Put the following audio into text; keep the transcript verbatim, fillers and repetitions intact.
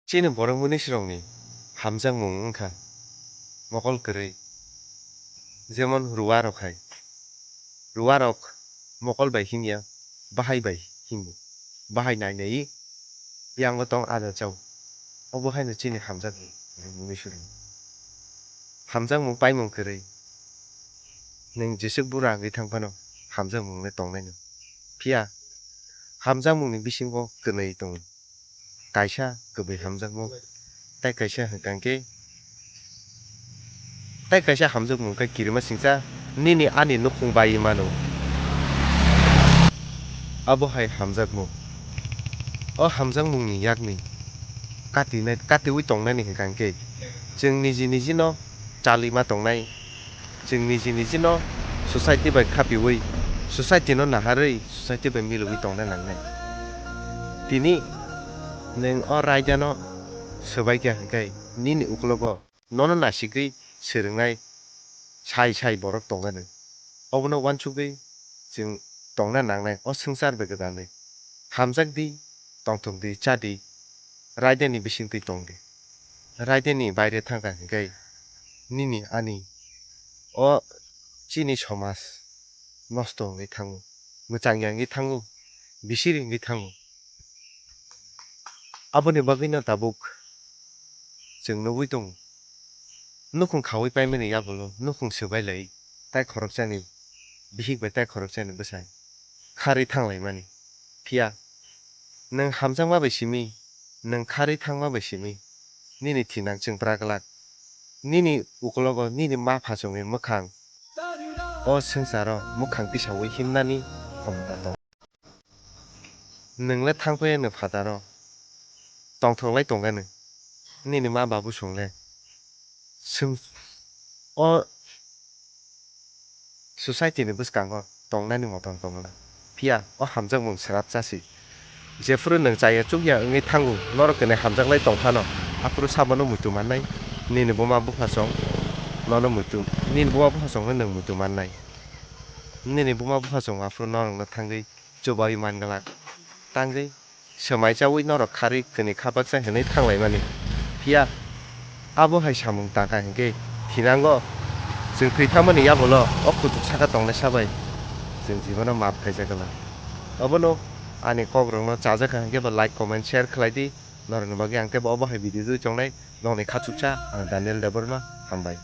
Chini borok munisirokni hamjakmung wngkha mokol kwrwi, jemon ruwarok hai. Ruwarok mokol bai himya, bahai bai himo, bahai nai naiwi yango tong ada chao. Obo haino chini hamjakmung munisirok. Hamjakmung paimung kwrwi, nwng jeswk bura wngwi thang phano hamjakmung le tongnaino. Phiya hamjakmungni bisingo kwnwi tongo. Kaisa kwbwi hamjakmung, tei kaisa hwnkha khe, tei kaisa hamjakmung khe kirima singcha nini ani nukhung bai mano. Abo hai hamjakmung. O hamjakmungni yakni katinai, katiwi tongnani hwnkha khe chwng niji nijino chalima tongnai. Chwng niji nijino society bai khapiwi, society no naharwi, society bai milogwi tongna nangnai. Tini nwng o raida no swbaikha hwnkhe nini uklogo nono nasigwi swrwngnai sai sai borok tongmani. Obono uansugwi chwng tongna nangnai o swngchar bai gwdalwi. Hamjakdi, tongthokdi, chadi, raidani bisingtwi tongdi. Raidani baire thangkha hwnkhe nini ani o chini somaj nosto wngwi thango, mwchang ya wngwi thango, bisir wngwi thango. Aboni bagwino tabuk chwng nugwi tongo. Nukhung khawi paimani yagulo nukhung swbai lai, tai khoroksani bihik bai tai khoroksani bwsai kharwi thanglaimani. Phiya nwng hamjakma bai simi, nwng kharwi thangma bai simi, nini thinang chwng bwra glak. Nini uklogo nini ma phasongni mwkhang o swngcharo mwkhang tisaui himnani khomta tongo. Nwng le thang phai anw phataro, tongthok lai tong anw. Nini ma babu song le swng o society ni bwskango tongnani motom tong la. Phiya o hamjakmung swrapsa si. Jephuru nwng chaya chukya wngwi thango, norok kwnwi hamjak lai tong phano, aphuru sabono muitu mannai. Nini buma bupha song nono muitu, nini buma bupha song no nwng muitu mannai. Nini buma bupha song aphuru norokno thangwi chubaui man glak. Tangwi swmai chaui norok kharwi kwnwi kha baksa hinwi thanglaimani. Phiya abo hai samung tangkha hinkhe thinango chwng thwi thangmani yagulo o kuchuk saka tongnai sabai chwng jibono maap khaijak glak. Obono ani kokrokno chajakha hinkhe bo like, comment, share khlai di. Norokni bagwi ang teibo obo hai video twi tongnai. Nokni khachuksa ang Daniel Debbarma, hambai.